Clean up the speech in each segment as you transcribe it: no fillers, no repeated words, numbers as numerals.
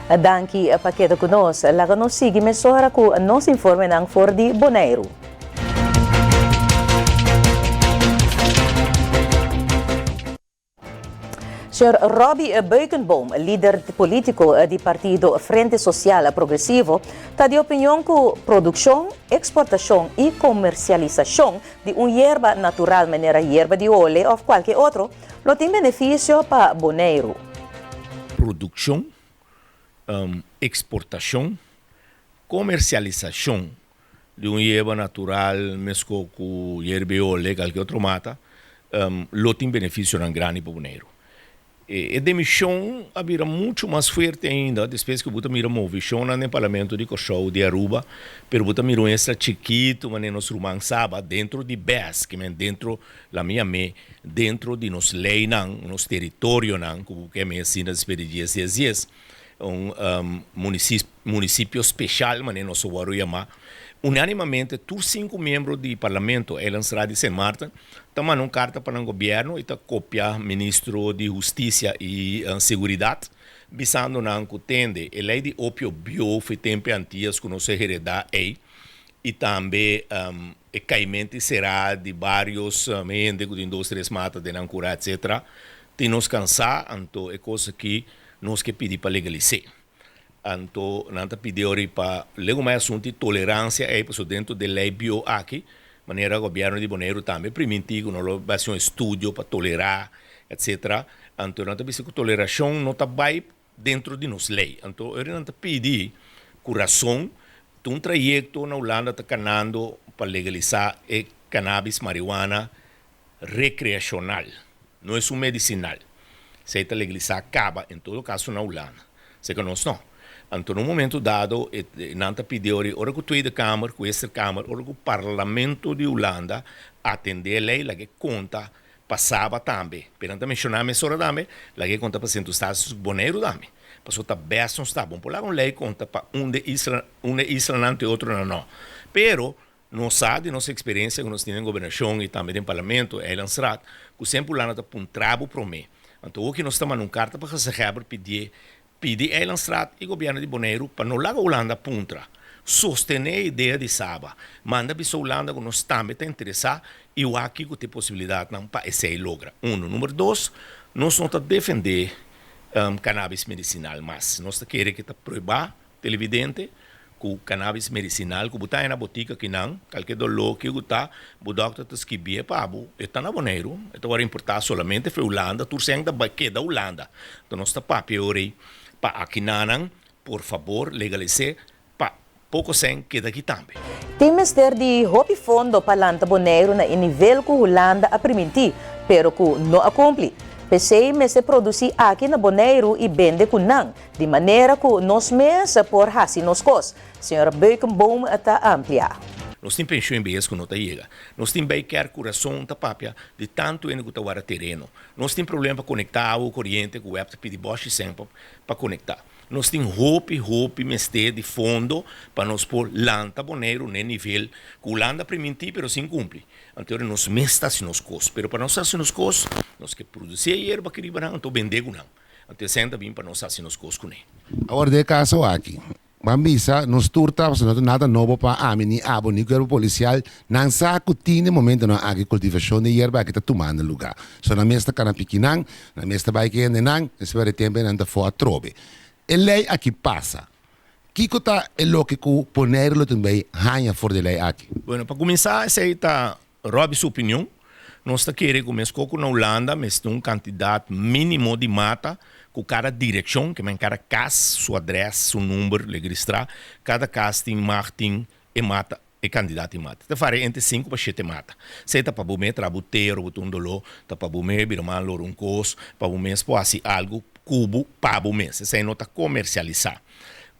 Danki pa keda ku nos. Laga nos sigui mesora ku nos informenan for di Boneiru. Señor Robby Beukenboom, lider politico di partido Frente Social Progresivo, ta di opinion cu produccion, exportacion y comercialisacion di un yerba natural manera yerba di ole of cualke otro lo tin beneficio pa Boneiru. Produccion, exportacion, comercialisacion di un yerba natural mesco cu yerba ole, calke otro mata, lo tin beneficionan grandi pa Boneiru. E demision a bira mucho mas fuerte ainda despues cu bo ta mira movecionnan den Parlamento di Corsou, di Aruba, pero bo ta mira un extra chikito manera nos ruman Saba dentro di bes, ke men dentro, la mi yam'é, dentro di nos leynan, nos teritorionan, cu bo ke yam'é asina despues di dies dies dies. Un municipio special, manera nos a wòrdu yamá. Unánimamente tur sinku miembro di Parlamento, Eilandsraad di Sint Maarten, ta manda un karta pa nan gobièrnu i ta kopia Ministro di Hustisia i Seguridat, bisando nan ku tende e lei di opio bieu for e tempu e Antias ku nos a heredá ei i tambe e kaimenti será di barios hende ku tin dos tres mata den nan kurá etcetera tin nos kansá, anto e kos aki Nos ke pidi pa legalis'é. Anto nan ta pidi ori pa legumai asuntu di toleransia ei, pasobra dentro di e lei bieu aki, manera gobièrnu di Boneiru tambe primintí ku no lo bai hasi un estudio pa tolerá, etsetera. Anto nan ta bisa ku tolerashon no ta bai dentro di nos lei. Anto ori nan ta pidi ku rason, ta un trayekto na Hulanda ta kanando pa legalisá e kanabis, mariwana, recreacional, no es un medicinal. Esey ta legalisá caba, en todo caso na Hulanda. Sey cu nos no. Anto na un momento dado e nan ta pidi ora, ora cu Tweede Kamer, cu Eerste Kamer, ora cu Parlamento di Hulanda atende e ley, laga e conta pa Saba tambe. Pero nan ta menciona mesora tambe, laga e conta pa Sint Eustatius cu Boneiru tambe. Pasobra ta best nos ta bon por laga un ley conta pa un de isla, un de islanan te otronan no. Pero Nos sa di nos eksperensia ku nos tin den gobernashon i tambe den parlamento, Eilandsraad, ku semper Hulanda ta puntra bo promé. Anto oki nos ta manda un karta pa Gezaghebber pidié pidi Eilandsraad i gobièrnu di Boneiru pa no laga Hulanda puntra. Sostené e idea di Saba. Manda bisa Hulanda ku nos tambe ta interesá i wak kiko ta e posibilidatnan pa esei logra. Uno. Number dos, nos no ta defendé kanabis medisinal mas. Nos ta kere ke ta pruebá. Televidente, Ku kanabis medisinal ku bo ta haña na botika kinan, kalke doló ke ku ta, bo dòkter ta skibié pa bo. E ta na Boneiru, e ta wòrdu importá solamente for Hulanda, tur sèn ta bai keda Hulanda. Enton nos ta papia e ora ei pa akinanan, por fabor legalis'é pa poko sèn keda aki tambe. Tin mester di hopi fondo pa lanta Boneiru na e nivel ku Hulanda a primintí, pero ku no a kumpli. P'esei mester produsí aki na Boneiru i bende ku nan. Di manera ku nos mes por hasi nos kos, señor Beukenboom ta amplia. Nos tin penshun bes ku no ta yega. Nos tin bay kèr ku rason ta papia di tantu hende ku ta wara tereno. Nos tin problema pa konektá awa koriente ku web ta pidi bòshi sèn pa pa konektá. Nos tin hopi hopi mester di fondo pa nos por lanta Boneiru n'e nivel ku Hulanda primintí pero sin kumpli. Anto ora nos mes ta hasi nos kos. Pero pa nos hasi nos kos nos ke produsí e yerba aki riba nan anto bendé ku nan. Anto esei ta bin pa nos hasi nos kos kuné. Awor den e kaso aki, ban bisa nos tur ta pasobra no ta nada nobo pa ami ni abo ni kuerpo polisial, nan sa ku tin den momentonan aki kultivashon di yerba aki ta tumando lugá. So nan mes ta kana piki nan, nan mes ta bai ku hende nan, esei di tempu nan ta for atrobe. E lei aki pasa. Kiko ta e loke ku Boneiru lo tin bai haña for di e lei aki? Bueno, pa kuminsá esei ta Robbie su opinion, Nos ta kere ku meskó ku na Hulanda mester un kantidat mínimo di mata ku kada direkshon, ke men kada kas su adrès, su number legristrá, kada kas tin mag tin e mata, e kantidat di mata. Ta varia entre sinku pa shete mata. Esei ta pa bo mes traha bo tero, bo ta un doló, ta pa bo mes bira man lora un kos, pa bo mes por hasi algu ku bo pa bo mes. Esei no ta komersialisá.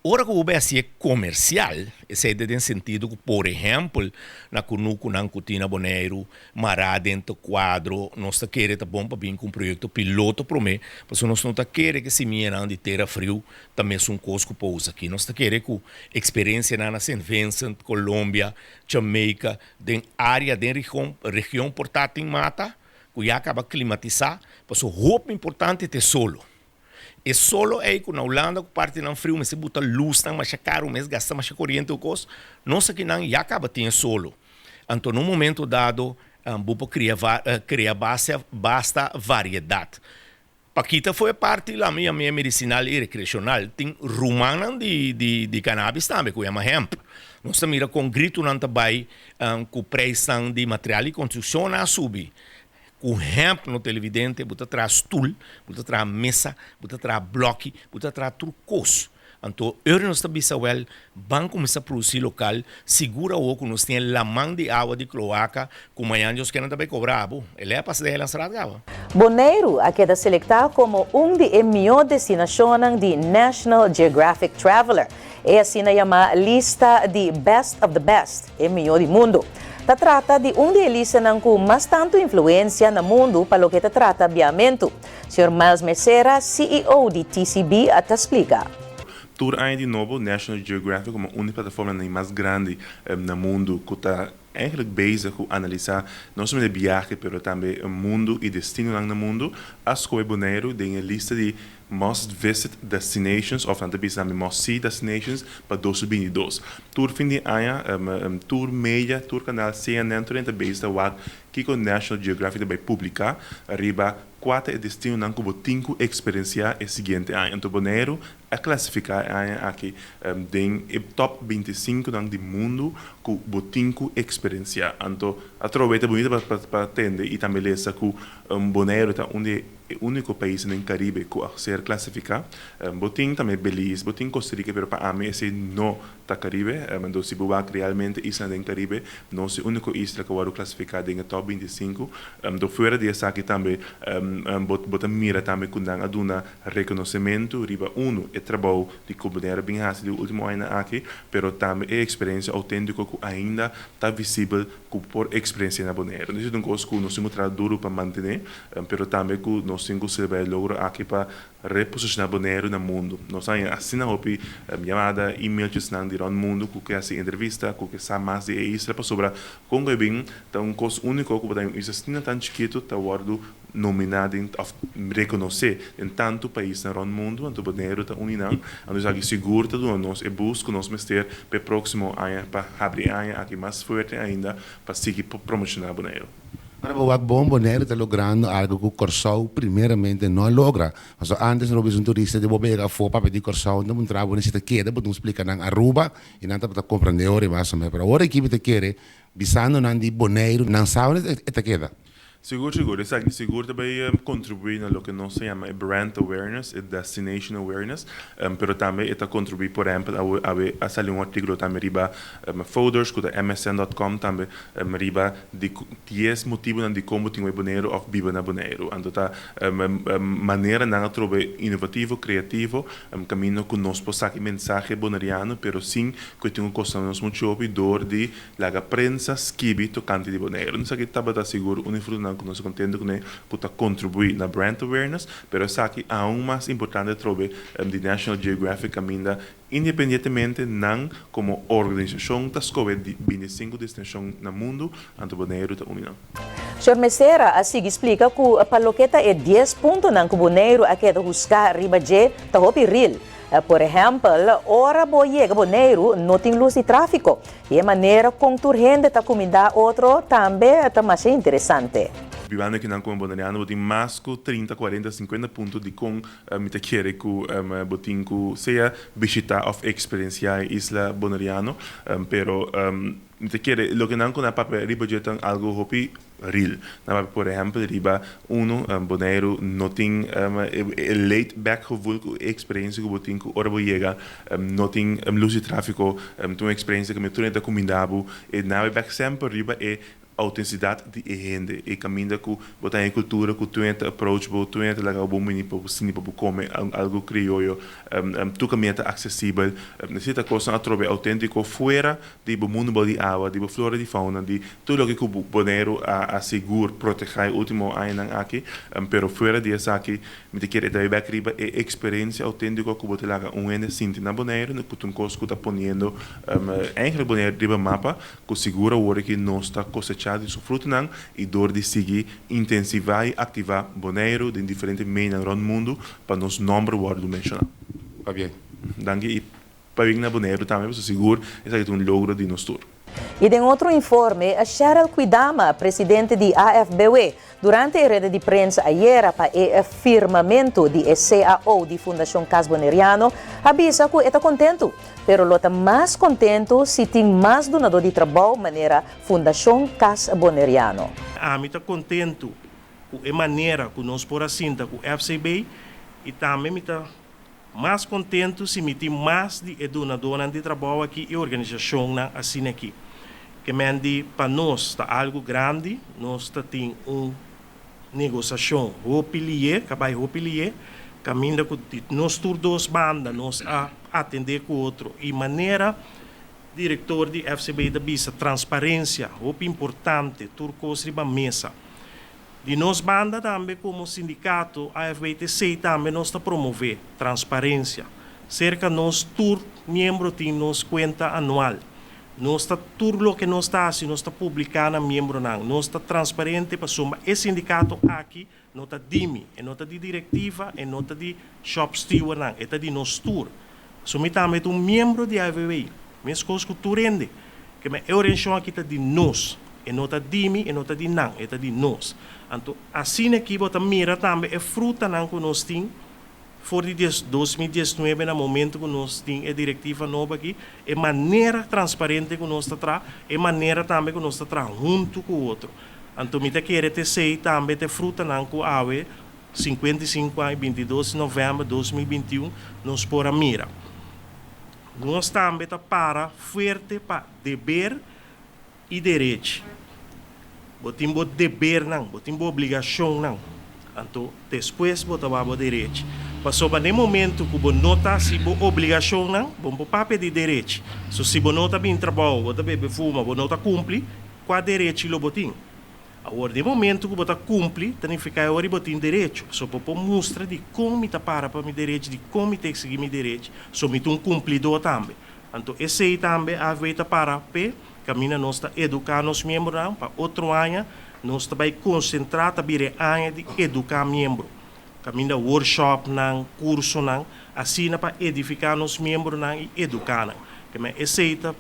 Ora ku bo bai hasié komersial, esei ta den sentido ku por ehèmpel na kunukunan ku tin na Boneiru, mará den ta kuadro, nos ta kere ta bon pa bin ku un proyekto piloto promé, pasobra nos no ta kere ku e simianan di tera friu ta mesun kos ku por usa aki. Nos ta kere ku eksperensianan na Sint Vincent, Colombia, Jamaica, den área den region region por ta tin mata ku ya kaba klimatisá, pasobra hopi importante ta e solo. E solo ei ku na Hulanda ku partinan friu mester buta lusnan masha karu mes gasta masha koriente ku kos, nos akinan ya kaba tin e solo. Anto na un momento dado bo por kria krea base basta variedat. Pa kita for e parti la mi yama medisinal i rekreashonal tin rumannan di di di kanabis tambe ku yama hemp. Nos ta mira kon gritunan ta bai ku preisnan di material di konstrukshon a subi. Ku hemp no televidente bo ta traha stul, bo ta traha mesa, bo ta traha blòki, bo ta traha tur kos. Anto ora nos ta bisa wèl ban kuminsá produsí lokal, sigur awor ku nos tin e laman di awa di kloaka ku mañan Dios kere nan ta bai kobra bo. E lei a pasa den Heilandstraat kaba. Boneiru a keda selektá komo un di e mihó destinashonnan di National Geographic Traveler, e asina yamá lista di Best of the Best. E mihó di mundu. Ta trata di un di e listanan ku mas tantu influensia na mundu pa loke ta trata biamentu. Señor Miles Mercera, ceo di TCB, a ta splika. Tur aña di nobo, National Geographic komo un di plataformanan mas grandi na mundu ku ta eigenlijk bezig ku analisá no solamente biahe pero tambe mundu i destinonan na mundu, a skohe Boneiru den e lista di Must visit destinations of nan ta bisa tambe must see destinations pa 2022. Tur fin di aña tur media, tur kanal CNN tur hende ta bezig ta wak kiko National Geographic ta bai publiká riba kua ta e destinonan ku bo tin ku eksperensiá e siguiente aña. Anto Boneiru a klasifiká e aña aki den e top 25 nan di mundu ku bo tin ku eksperensiá. Anto atrobe ta bunita pa tende i tambe lesa ku Boneiru ta un di e úniko paisnan den Karibe ku a ser klasifiká. Bo tin tambe Belize, bo tin Costa Rica, pero pa ami esei no ta Karibe. Anto si bo wak realmente islanan den Karibe, nos e úniko isla ku a wòrdu klasifiká den e tòp 25. Anto fuera di esaki tambe bo bo ta mira tambe ku nan a duna rekonosementu riba unu e trabou di ku Bonaire a bin hasi di último añanan aki, pero tambe e eksperensia outéntiko ku ainda ta visibel ku por eksperensia na Boneiru. Esei ta un kos ku nos tin ku traha duru pa mantené, pero tambe ku nos tin ku selebrá e logro aki pa reposishoná Boneiru na mundu. Nos a haña asina hopi yamada, emailtjesnan di rònt mundu ku ke hasi entrevista, ku ke sa mas di e isla pasobra kon ku e bin ta un kos úniko ku bo ta haña un isla asina tan chikitu ta wòrdu nominá den òf rekonosé den tantu paisnan rònt mundu, anto Boneiru ta un di nan. Anto esaki sigur ta duna nos e boost ku nos mester pa e próksimo aña pa habri e aña aki mas fuerte ainda pa sigui promoshoná Boneiru. Ora bo wak bon, Boneiru ta logrando algu ku Kòrsou primeramente no a logra. Pasobra ántes no bisa un turista di bo bega afó papia di Kòrsou, nan ta puntra bo nesita keda, bo tin splika nan Aruba i nan tabata komprendé ora i mas o ménos. Pero awor aki mi ta kere bisando nan di Boneiru, nan sa unda e ta keda. Sigur, sigur. Esaki sigur ta bai kontribuí na loke nos ta yama e brand awareness, e destination awareness, pero tambe e ta kontribuí, por ehèmpel, awe awe a sali un artíkulo tambe riba Fodors ku ta msn dòt kòm tambe riba di dies motibunan dikon bo tin wei Boneiru òf biba na Boneiru. Anto ta maneranan atrobe inovativo, kreativo, kaminda ku nos por saka e mensahe boneriano pero sin ku e tin ku kosta nos muchu hopi dor di Laga prensa skibi tokante di Boneiru. Esaki tabata sigur un di frutonan ku nos ta kontento kuné ku ta kontribuí na brand awareness, pero esaki aun mas importante atrobe di National Geographic kaminda independientemente nan komo organisashon ta skohe di 25 destinashon na mundu, anto Boneiru ta un di nan. Señor Mesera a sigui splika ku pa loke ta e dies puntonan ku Boneiru a keda huská riba dje ta hopi ril. Por ehèmpel, ora bo yega Boneiru no tin lus di tráfiko i e manera kon tur hende ta kumindá otro tambe ta masha interesante. Bibando akinan komo boneriano bo tin mas ku 30, 40, 50 punto dikon mi ta kere ku bo tin ku sea bishitá òf eksperensiá e isla boneriano. Pero mi ta kere loke nan ku nan papia riba dje ta algu hopi Real. Nan papia por ehempel riba uno, Boneiru no tin e laid back gevoel ku e experiencia ku bo tin ku ora bo yega no tin lus di trafiko, tin un experiencia ku mi tur hende ta kuminda bo, e nabe bek semper riba e autenticidad di e hende, e kaminda ku bo ta haña e kultura ku tur hende ta approach bo, tur hende ta laga bo bon bini pa bo sinti pa bo kome algu krioyo, tur kaminda ta aksesibel. Esei ta kosnan atrobe autentiko fuera di bo mundu bou di awa, di bo flora di fauna, di tur loke ku Boneiru a sigur protehá e último añanan aki. Pero fuera di esaki, mi ta kere trae bèk riba e eksperensia outéntiko ku bo ta laga un hende sinti na Boneiru, ku ta un kos ku ta poniendo eigenlijk Boneiru riba mapa, ku sigur awor aki nos ta kosechá. probechá di su frutonan i dor di sigui intensivá i aktivá Boneiru den diferente meinan rònt mundu pa nos nòmber wòrdu menshoná. Pabien. Danki i pabien na Boneiru tambe pasobra sigur esaki ta un logro di nos tur. I den otro informe, Cheryl Kwidama, presidente di AFBW, durante e reda di prensa ayera pa e firmamentu di e CAO di Fundashon Cas Boneriano, a bisa ku e ta kontentu, pero lo ta mas kontentu si tin mas dunadó di trabou manera Fundashon Cas Boneriano. Ami ta kontentu ku e manera ku nos por a sinta ku FCB i tambe mi ta mas kontentu si mi tin mas di e dunadónan di trabou aki i organisashonnan asina aki. Ke men di pa nos ta algu grandi, nos ta tin un negosashon hopi lié, ka bai hopi lié, kaminda ku di nos tur dos banda nos a atendé ku otro i manera direktor di FCB ta bisa transparensia hopi importante, tur kos riba mesa. Di nos banda tambe komo sindikato AFBTC tambe nos ta promové transparensia. Serka nos tur miembro tin nos kuenta anual. Nos ta tur loke nos ta hasi nos ta publiká na miembronan. Nos ta transparente pasobra e sindikato aki no ta di mi, e no ta di direktiva, e no ta di shopstewardnan, e ta di nos tur. So mi tambe ta un miembro di AFBW, meskos ku tur hende. Ke men e orenshon aki ta di nos, e no ta di mi, e no ta di nan, e ta di nos. Anto asina aki bo ta mira tambe e frutanan ku nos tin for di 2019 na momento ku nos tin e direktiva nobo aki, e manera transparente ku nos ta traha, e manera tambe ku nos ta traha huntu ku otro. Anto mi ta kere ta esei tambe ta e frutanan ku awe 55 aña, 22 di novèmber 2021, nos por a mira. Nos tambe ta para fuerte pa deber i derechi. Bo tin bo debernan, bo tin bo obligashonnan, anto despues bo ta wak bo derechi. Pasobra na e momento ku bo no ta hasi bo obligashonnan, bo no por papia di derechi. So si bo no ta bin trabou, bo ta bebe fuma, bo no ta kumpli, kua derechi lo bo tin? Awor, den momento ku bo ta kumpli, ta nifiká e ora bo tin derecho. So bo por mustra di kon mi ta para pa mi derecho, di kon mi ta eksigí mi derecho. So mi ta un kumplidó tambe. Anto esei tambe AFB ta para p'e, kaminda nos ta eduká nos miembronan pa otro aña nos ta bai konsentrá ta bira e aña di eduká miembro. Kaminda workshopnan, kursonan, asina pa edifiká nos miembronan i eduká nan. Kemey esei ta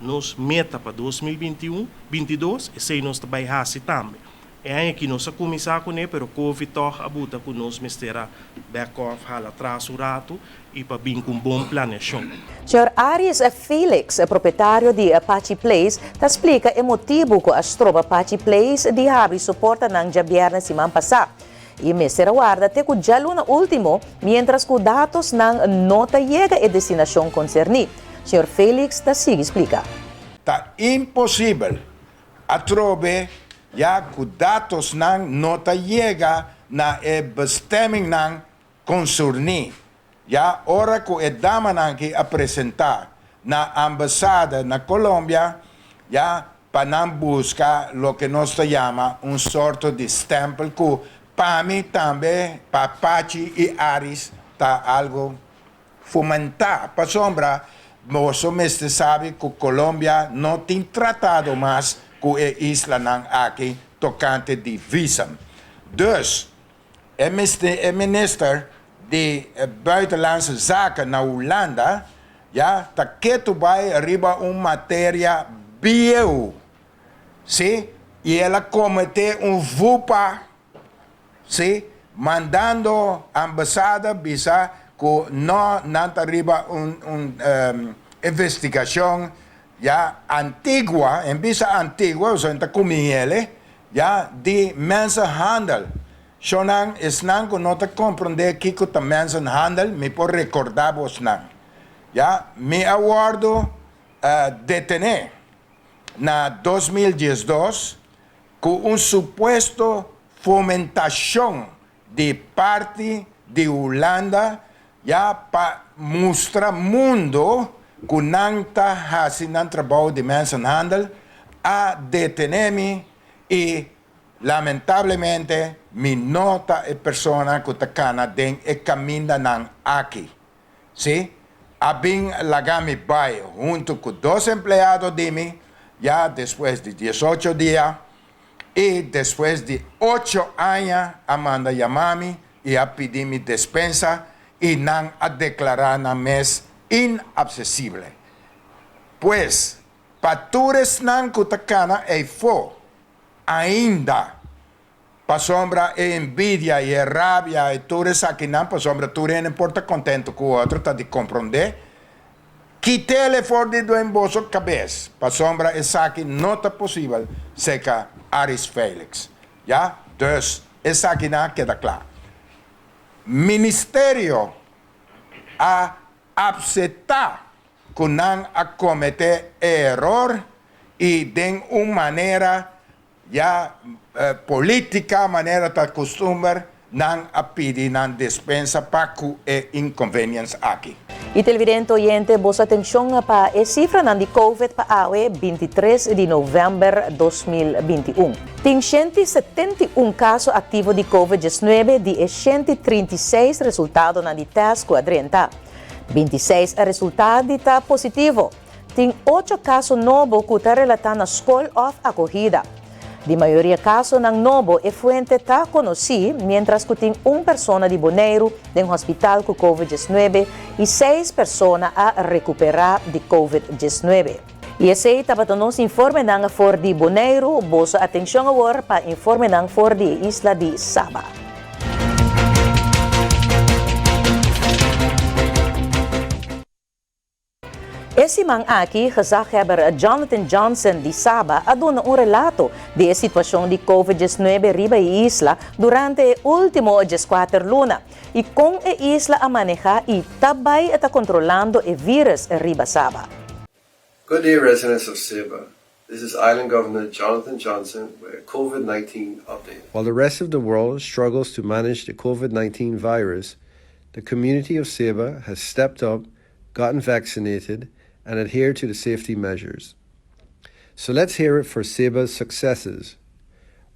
Nos meta pa 2021, 22, esei nos ta bai hasi tambe. E aña aki nos a kuminsá kuné, pero Covid tòg a buta ku nos mester a back off, hala atras un ratu i pa bin ku un bon planeashon. Señor Aries Felix, propietario di Pachi Place, ta splika e motibu ku a stroba Pachi Place di habri su portanan djabièrnè siman pasá i mester a warda te ku djaluna último miéntras ku datosnan no ta yega e destinashon konserní. Señor Felix ta sigui splika. Ta imposibel atrobe ya ku datosnan no ta yega na e bestemmingnan konserní. Ya ora ku e damanan ki a presentá na ambasada na Colombia ya pa nan buska loke nos ta yama un sorto di stempel ku pa mi tambe pa Pachi i Aris ta algo Fomentá, pasobra boso mester sabi ku Colombia no tin tratado mas ku e islanan aki tokante di visum. Dus, e e minister di Buitenlandse Zaken na Hulanda ya ta ketu bai riba un materia bieu, si, i el a kometé un vupa. Sí, mandando ambasada bisa cu no nan ta riba un un investigacion ya antigua, en bisa antigua, pasobra nan ta cumiñele, ya di mensenhandel. Shownan, esnan cu no ta comprende kico ta mensenhandel, mi por recorda bosnan. Ya, mi a wordo detene na 2012 Ku un supuesto fomentashon di parti di Hulanda ya pa mustra mundo ku nan ta hasi nan trabou di mensenhandel, a detene mi i lamentablemente mi no ta e persona ku ta kana den e kamindanan aki. Sí, a bin laga mi bai huntu ku dos empleado di mi, ya despues di diesocho dia. I despues di ocho aña a manda yama mi i a pidi mi despensa i nan a deklará nan mes inaksesibel. Pues, pa tur esnan ku ta kana eifó ainda pasobra e envidia i e rabia i tur esakinan, pasobra tur hende por ta kontentu ku otro, ta di komprondé. Kit'el for di den boso kabes, pasobra esaki no ta posibel serka Aris Felix. Ya, dus esakinan a keda kla. Ministerio a apseptá ku nan a kometé e eror i den un manera Ya politica manera ta custumber nan a pidi nan despensa pa cu e inconvenience aki. Y televidente oyente boso atencion pa e cifranan di Covid pa awe 23 di november 2021. Tin 171 caso activo di Covid 19 di e 136 resultadonan di test cu a drenta. 26 a resulta di ta positivo. Tin ocho kaso nobo ku ta relatá na skol òf akohida. Di mayoria kasonan nobo e fuente ta konosí, miéntras ku tin un persona di Boneiru den hospital ku covid 19 i seis persona a rekuperá di covid 19. I esei tabata nos informenan for di Boneiru. Boso atenshon awor pa informenan for di e isla di Saba. E siman aki, gezaghebber Jonathan Johnson di Saba a duna un relato di e situashon di Covid 19 riba e isla durante e ultimo 14 luna i kon e isla a manehá i ta bai ta kontrolando e vírus riba Saba. Good day residents of Saba. This is Island Governor Jonathan Johnson with a COVID-19 update. While the rest of the world struggles to manage the COVID-19 virus, the community of Saba has stepped up gotten vaccinated, and adhered to the safety measures. So let's hear it for Saba's successes.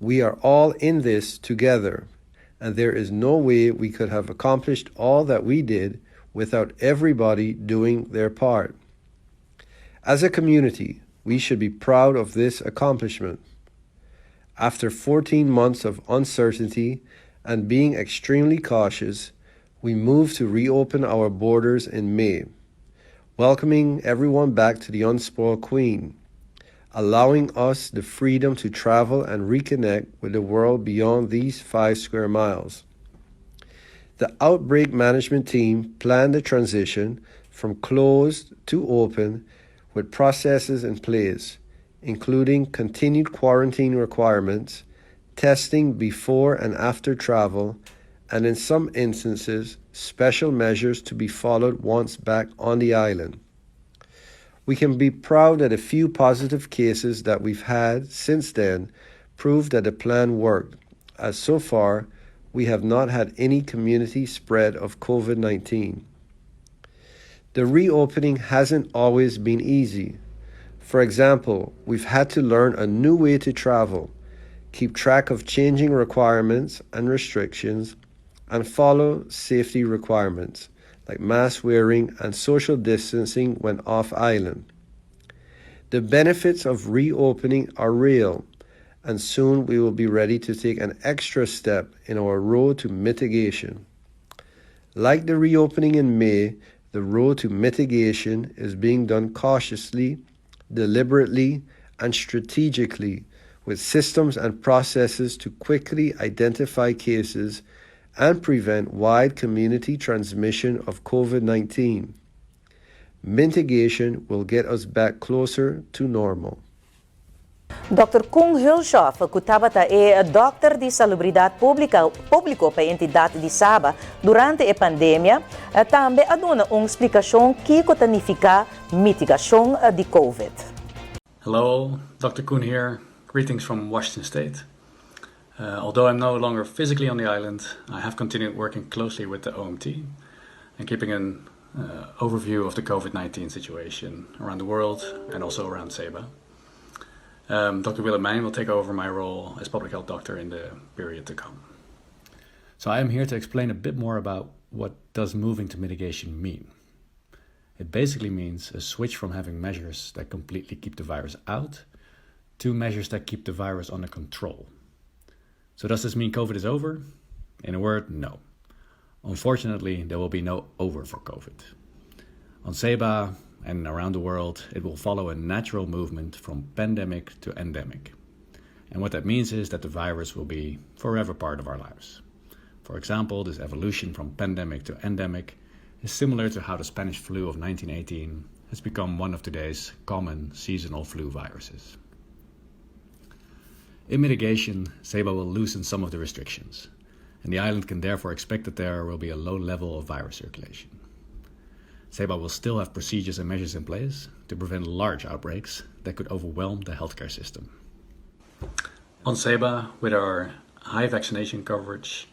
We are all in this together, and there is no way we could have accomplished all that we did without everybody doing their part. As a community, we should be proud of this accomplishment. After 14 months of uncertainty and being extremely cautious, we moved to reopen our borders in May, welcoming everyone back to the Unspoiled Queen, allowing us the freedom to travel and reconnect with the world beyond these five square miles. The outbreak management team planned the transition from closed to open with processes in place, including continued quarantine requirements, testing before and after travel, and in some instances, special measures to be followed once back on the island. We can be proud that a few positive cases that we've had since then prove that the plan worked, as so far we have not had any community spread of COVID 19. The reopening hasn't always been easy. For example, we've had to learn a new way to travel, keep track of changing requirements and restrictions, and follow safety requirements like mask wearing and social distancing when off island. The benefits of reopening are real, and soon we will be ready to take an extra step in our road to mitigation. Like the reopening in May, the road to mitigation is being done cautiously, deliberately, and strategically with systems and processes to quickly identify cases and prevent wide community transmission of COVID 19. Mitigation will get us back closer to normal. Dr. Koen Hulshoff, ku tabata e dòkter di Salubridat Públika Públiko pa e entidat di Saba durante e pandemia, tambe a duna un splikashon kiko ta nifiká mitigashon di Covid. Hello, Dr. Koen here. Greetings from Washington State. Uh, although I'm no longer physically on the island, I have continued working closely with the OMT and keeping an uh, overview of the COVID 19 situation around the world and also around Saba. Um, Dr. Willemijn will take over my role as public health doctor in the period to come. So I am here to explain a bit more about what does moving to mitigation mean. It basically means a switch from having measures that completely keep the virus out to measures that keep the virus under control. So does this mean COVID is over? In a word, no. Unfortunately, there will be no over for COVID. On Seba and around the world, it will follow a natural movement from pandemic to endemic. And what that means is that the virus will be forever part of our lives. For example, this evolution from pandemic to endemic is similar to how the Spanish flu of 1918 has become one of today's common seasonal flu viruses. In mitigation, Seba will loosen some of the restrictions, and the island can therefore expect that there will be a low level of virus circulation. Seba will still have procedures and measures in place to prevent large outbreaks that could overwhelm the healthcare system. On Seba, with our high vaccination coverage,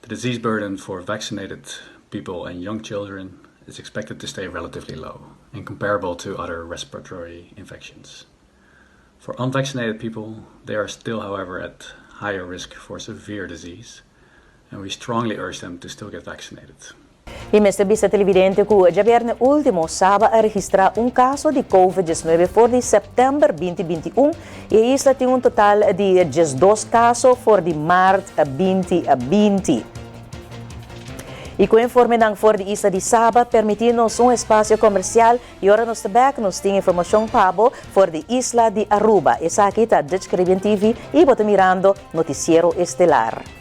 the disease burden for vaccinated people and young children is expected to stay relatively low and comparable to other respiratory infections. For unvaccinated people, they are still, however, at higher risk for severe disease, and we strongly urge them to still get vaccinated. I mester bisa televidente ku djabièrnè último Saba a registrá un kaso di Covid 19 for di sèptèmber 2021 i e isla tin un total di 12 kaso for di mart 2020. I ku informenan for di isla di Saba permití nos un espasio komersial i ora nos ta bèk nos tin informashon pa bo for di isla di Aruba. Esaki ta Dutch Caribbean TV i bo ta mirando Noticiero Estelar.